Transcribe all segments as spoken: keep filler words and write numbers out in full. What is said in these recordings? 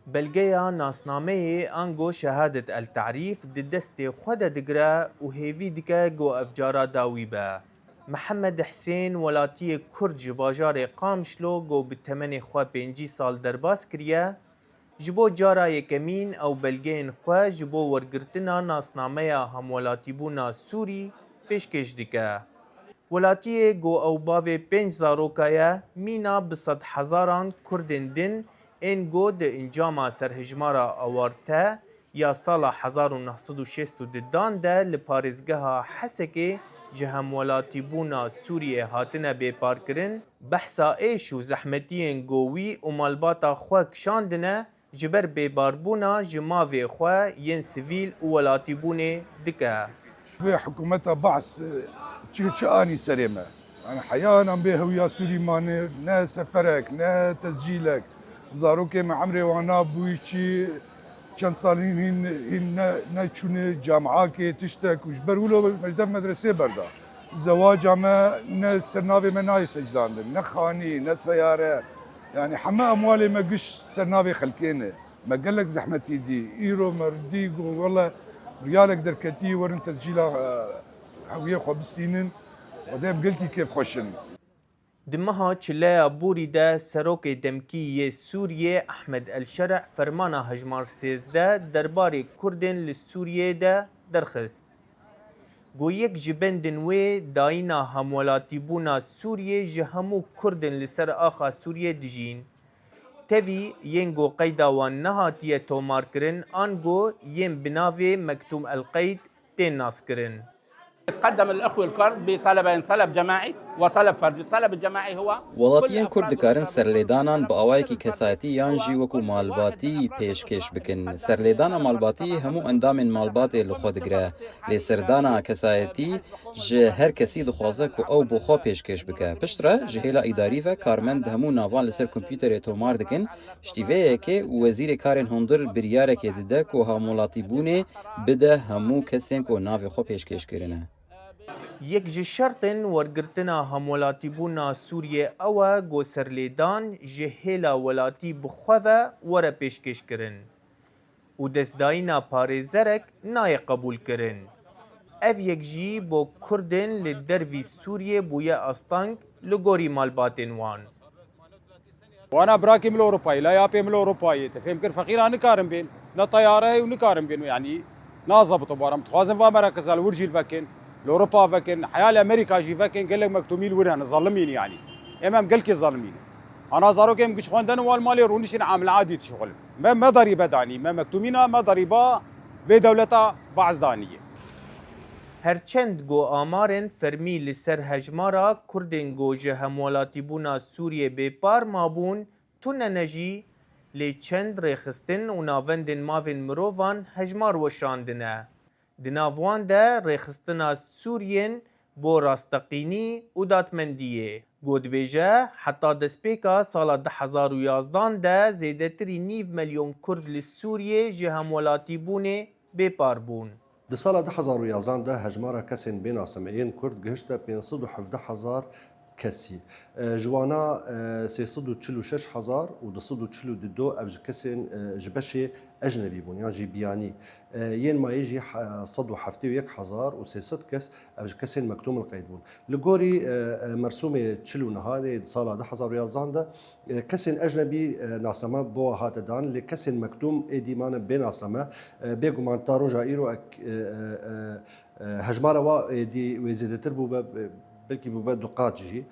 Belgeya nasnameyê ango şehadet el tarîf di destê xwe de digire û hêvî dike ku ev cara dawî be. Mihemed Hisên, welatiyê Kurd ji bajarê Qamişlo ku bi temenê xwe pêncî sal derbas kiriye, ji bo cara yekemîn ew belgeyên xwe ji bo wergirtina nasnameya hemwelatîbûna Sûrî pêşkêş dike. Welatiyê ku ew bavê pênc zaroka ye, mîna bi sedhezaran Kurdên din ên ku di encama serhejmara awarte ya sala hezar û neh sed û şêst û du dan de li parêzgeha Hesekê ji hemwelatîbûna Sûriyê hatine bêparkirin, behsa êş û zehmetiyên ku wî û malbata xwe kişandine, ji ber bêparbûna ji mavê xwe yên sivîl û welatîbûnê dike. Vê hikûmeta Baas çi, çi anî serê me? Yani heya nan bê hewiya Sûrî mane, ne seferek, ne tescîlek. Zarokê me emrê wan nabûyî çi, çend salîn hîn, hîn ne, ne çûne camiakê tiştek û ji ber wilo me ji dev medresê berda. Zewaca me ne ser navê me nayê secdandin, ne xanî, ne seyare. Yani heme emwalê me giş ser navê xelkê ne. Me gelek zehmetî dî. Îro me dî got, wele riyalek derketî, werin tescîla, e, hewiyê xwe bistînin. Xwedê em gelkî kêfxweş in. Di meha çileya Borî de serokê demkî yê Sûriyê Ehmed El Şereh fermana hejmar sêzdeh derbarê Kurdên li Sûriyê de derxist. Got yek ji bendên wê dayîna hemwelatîbûna Sûriyê ji hemû Kurdên li ser axa Sûriyê dijîn. Tevî yên ku qeyda wan nehatiye tomarkirin, ango yên bi navê Mektûm El Qeyd tên naskirin. تقدم الأخوة الكرد بطلبين، طلب جماعي وطلب فردي. الطلب الجماعي هو Welatiyên Kurd dikarin serlêdanan bi awayekî kesayetî yan jî wekû malbatî pêşkêş bikin. Serlêdana malbatî hemû endamên malbatê li xwe digire. Lê serdana kesayetî ji her kesî dixwaze ku ew bo xwe pêşkêş bike. Piştre ji hêla îdarî ve karmend di hemû navan li ser kompûterê tomar dikin. Piştî vê yekê wezîrê karên hundir biryarekê dide ku hemwelatîbûnê bide hemû kesên ku navê xwe pêşkêş kirine. Yek ji şertên wergirtina hemwelatîbûna Sûriyê ew e ku serlêdan ji hêla welatî bi xwe ve were pêşkêşkirin û destdayîna parêzerek nayê qebûlkirin. Ev yek jî bo Kurdên li dervî Sûriyê bûye asteng li gorî malbatên wan. Wana birakê min li Ewropayê, la yapê min li Ewropayê. Te fêm kir, feqîra nikarin bên. Ne teyare heye û nikarin bên. Yanî nazebito bara min. Dixwazin va me re qizal wir jî vekin. Li Ewropa vekin. Heya li Amerîka jî vekin. Gelek mektûmî li wir hene. Zalimîn yanî. Em em gelkê zalimîn. Ana zarokê min giş xwendin û li malê rûniştin amil adî dişixulin. Me, me darîbe danî. Me mektûmîna me darîba vê dewleta Baas danî. Her çend ku amarên fermî li ser hejmara Kurdên ku ji hemwelatîbûna Sûriyê bêpar mabûn, tune ne jî, lê çend rêxistin û navendên mavên mirovan hejmar weşandine. Di nav wan de rêxistina Sûriyên bo rasteqînî û dadmendiyê. Ku dibêje, heta destpêka sala du hezar û yazdan de zêdetirî nîv milyon Kurd li Sûriyê ji hemwelatîbûnê bêpar bûn. Di sala du hezar û yazdan de hejmara kesên bê nasname yên Kurd gihişte pênc sed û hevdeh hezar kesî. E, ji wana, e, sê sed û çil û şeş hezar û du sed û çil û du ev ji kesên, e, ji beşê ecnebî bûn, yan jî biyanî. E, yên mayî jî, e, sed û heftê û yek hezar û sê sed kes ev ji kesên mektûm el qeyd bûn. Li gorî, e, e, mersûmê çil û nehanê di sala du hezar û yazdan de, e, kesên ecnebî, e, nasname bo hate dan, lê kesên mektûm êdî mane bê nasname. E, bêguman ta roja îro ek, e, e, e, e, hejmara wa êdî wê zêdetir bûbe, e, belkî bûbe du qat jî.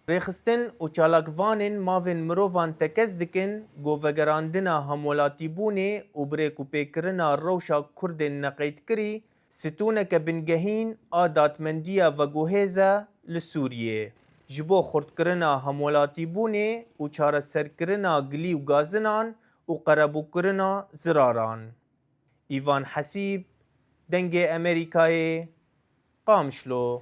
Rêxistin û çalakvanên mavên mirovan tekez dikin ku vegerandina hemwelatîbûnê û birêkûpêkirina rewşa Kurdên neqeydkirî stûneke bingehîn a dadmendiya veguhêz e li Sûriyê, ji bo xurtkirina hemwelatîbûnê û çareserkirina gilî û gazinan û qerebûkirina ziraran. Îvan Hesîb, Dengê Amerîkayê, Qamişlo.